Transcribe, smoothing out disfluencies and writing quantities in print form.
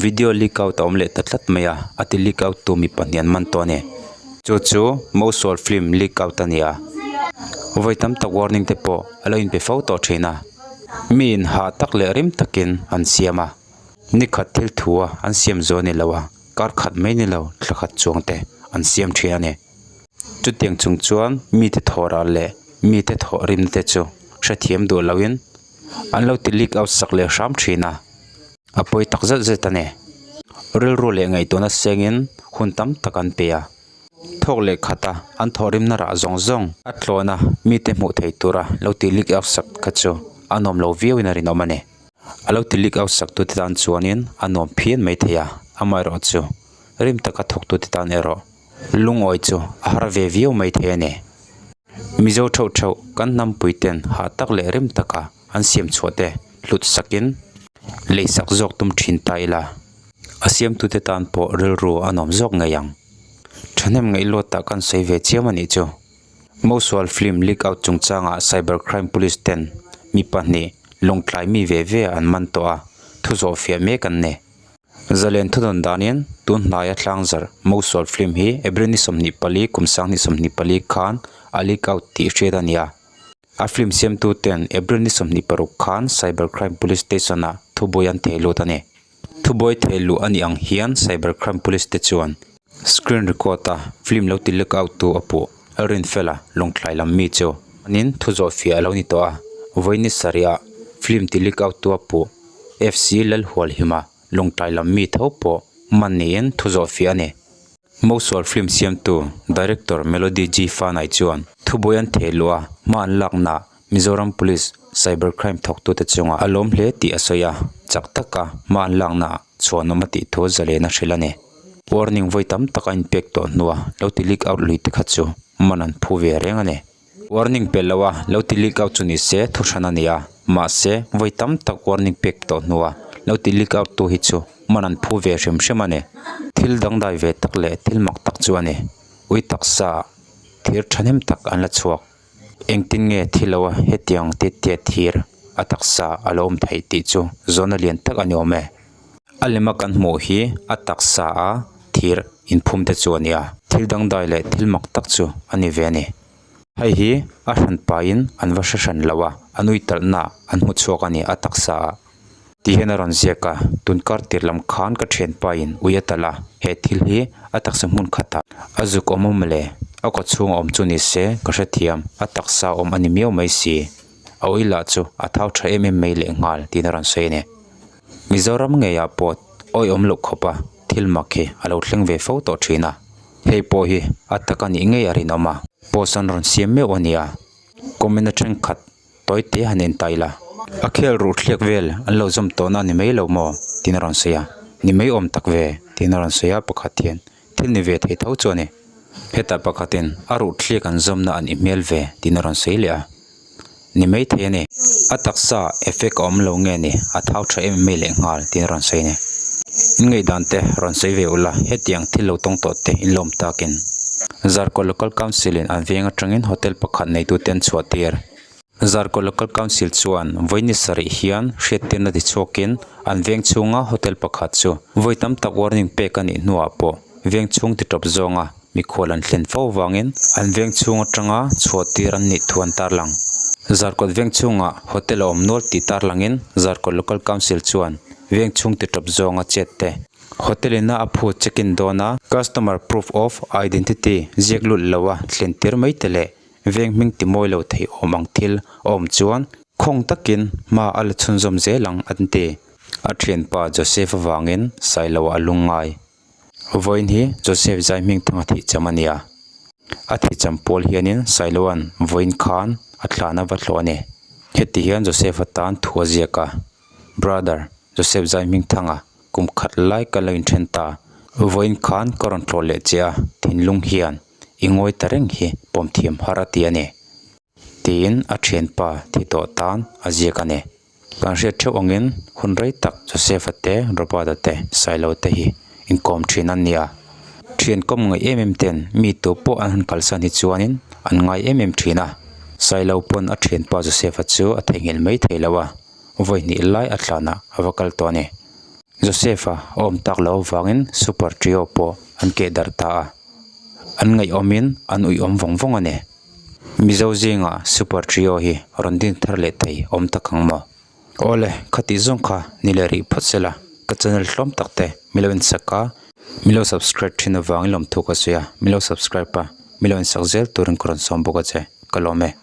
video leak out a awm leh ta tlat mai a, a ti leak out tu mi pahnih an man tawh a ni. Chu chu Mosual film leak out a ni a, vawi tam tak warning te pawh a lo inpe fo tawh thin a, miin hah tak leh rim takin an siam a, ni khat thil thu a an siam zawh a ni lo a, kar khat mai ni lo thla khat chuang te an siam thin a ni. Chutiang chung chuan mite thawh ral leh mite thawh rim te chu hrethiam duh loin an lo ti leak out sak leh hram thin a, a pawi tak zet zet a ni. Rilru leh ngaihtuahna sengin hun tam tak an pe a, thawk leh khat a an thawh rimna rah zawng zawng a tlawn a mite hmuh theih tura lo ti leak out sak kha chu a nuam lo viauin a rinawm a ni. A lo ti leak out sak tute tan chuanin a nuam phian maithei a, amaherawhchu rim taka thawktute tan erawh Lungawi chu a har ve viau mai thei a ni. Mizo theuh theuh kan hnampui ten hah tak leh rem taka an siam chhuah te hlut sakin lei sak zawk tum thin ta ila, a siamtute tan pawh rilru a nuam zawk ngei ang. Thahnem ngaih luatah kan sawi ve chiam a nih chu. Mosual film leak out chungchangah cyber crime police ten mi pahnih lawngtlai mi ve ve an man tawh a, thu zawh fiah mek an ni. Zalen thudawn danin tun hnaia tlangzarh Mosual film hi April ni 24 kum sang ni 24 khan a leak out tih hriat a ni a. A film siamtu ten April ni 26 khan Cyber Crime Police Station ah thubuai an thei lut a ni. Thubuai thei luh a nih ang hian Cyber Crime Police te chuan screen record a film lo ti leak out tu a puh Rinfela lawngtlai lam mi chu anin thu zawh fiah a lo ni tawh a. Vawi ni sarih ah film ti leak out tu a puh FC Lalhualhima lawngtlai lam mi tho pawh man niin thu zawh fiah a ni. Mosual film siamtu Director Melody G Fanai chuan thubuai an theh luh a, hma an laknaah Mizoram Police Cyber Crime thawktute chungah a lawm hle tih a sawi a, chak taka hma an laknaah chhuanawm a tih thu zalen a hrilh a ni. Warning vawi tam tak a inpek tawh hnua lo ti leak out lui te kha chu man an phu ve reng a ni. Warning pe lo a, lo ti leak out chu ni se thu hran a ni a, mahse vawi tam tak warning pek tawh hnua lo ti leak out tu hi chu man an phu ve hrim hrim a ni. Thil dangdai ve tak leh thil mak tak chu a ni. Ui taksa thir thahnem tak an la chhuak. Engtin nge thi lo a hetiang ti tia thir a taksa a lo awm theih tih chu zawhna lian tak a ni awm e. A lema kan hmuh hi a taksa a thir inphum te chu a ni a, thil dangdai leh thil mak tak chu a ni ve a ni. Hei hi a hran pahin an va hre hran lo a, a nui talhna an hmu chhuak a ni a taksa ah. Tih hian a rawn ziak a, tun kar tir lam khan ka thianpa in ui a talh a, he thil hi a taksa hmun khatah a zuk awm awm le, a kaw chhung a awm chu ni se ka hrethiam, a taksa awm a ni miau mai si, a ui lah chu a thau tha em em mai leh nghal tiin a rawn sawi a ni. Mizoram ngeiah pawh awihawm loh khawp a thil mak hi a lo thleng ve fo tawh thin a, hei pawh hi a tak a nih ngei a rinawm a, post an rawn siam meuh a nia, comment a thenkhat tawi te han en ta ila, a khel ruh thliak vel an lo zawm tawhna a ni mai lo maw? tiin a rawn sawi a, ni mai awm tak ve tiin a rawn sawi a, pakhat hian thil ni ve thei tho chu a ni. Hetah pakhatin a ruh thliak an zawmna an i hmel ve tiin a rawn sawi leh a, ni mai thei a ni. A taksa effect a awm lo nge ni, a thau tha em mai leh nghal tiin a rawn sawi a ni. In ngaihdan te rawn sawi ve ula, hetiang thil lo tawng tawh te in lawm takin. Zarkawt Local Council in an veng atangin hotel pakhat neitute an chhuah tir. Zarkawt Local Council chuan vawi ni sarih hian hriattirna tichhuakin an veng chhunga hotel pakhat chu vawi tam tak warning pek a nih hnuah pawh veng chhung ti tawp zawnga mikhual an thlen fo vangin an veng chhung atanga chhuah tir an nih thu an tarlang. Zarkawt veng chhungah hotel a awm nual tih tarlangin Zarkawt Local Council chuan veng chhung ti tawp zawnga chet te Hotel ina a phut check in dawn a, customer proof of identity ziak lut lo a thlen tir mai te leh veng hming ti mawi lo thei awm ang thil a awm chuan khawng takin hma a la chhunzawm zel ang an ti. A thianpa Joseph avangin Sailo a lungngai. Vawiin hi Joseph zai hming thanga thih cham a nia. A thih cham pawl hianin Sailoan vawiin khan a thlan a va hlawh a ni. Heti hian Joseph atan thu a ziak a, Brother, Joseph zai hming thanga kum khat lai ka lo inthen ta. Vawiin khan ka rawn tlawh leh che a, thinlung hian i ngawi ta reng hi pawm thiam har a ti a ni. Tiin a thianpa thi tawh tan a ziak a ni. Kan hriat theuh angin hun rei tak Joseph-a te, Robert-a te, Sailo te hi inkawm thin an ni a. Thian kawm ngaih em em ten mi tu pawh an han kalsan hi chuanin an ngai em em thin a. Sailo pawn a thianpa Joseph-a chu a theihnghilh mai thei lo a, vawi hnih lai a thlanah a va kal tawh a ni. Joseph-a a awm tak loh avangin Super Trio pawh an keh darh ta a, an ngaihawmin an uiawm vawng vawng a ni. Mizo zingah Super Trio hi rawn din thar leh thei awm tak ang maw? Awle, khatih zawng kha ni leh rih phawt sela, ka channel hlawm tak te milo insak a, milo subscribe thin avangin lawmthu ka sawi a, milo subscribe a, milo insak zel turin ka rawn sawm bawk a che, ka lawm e.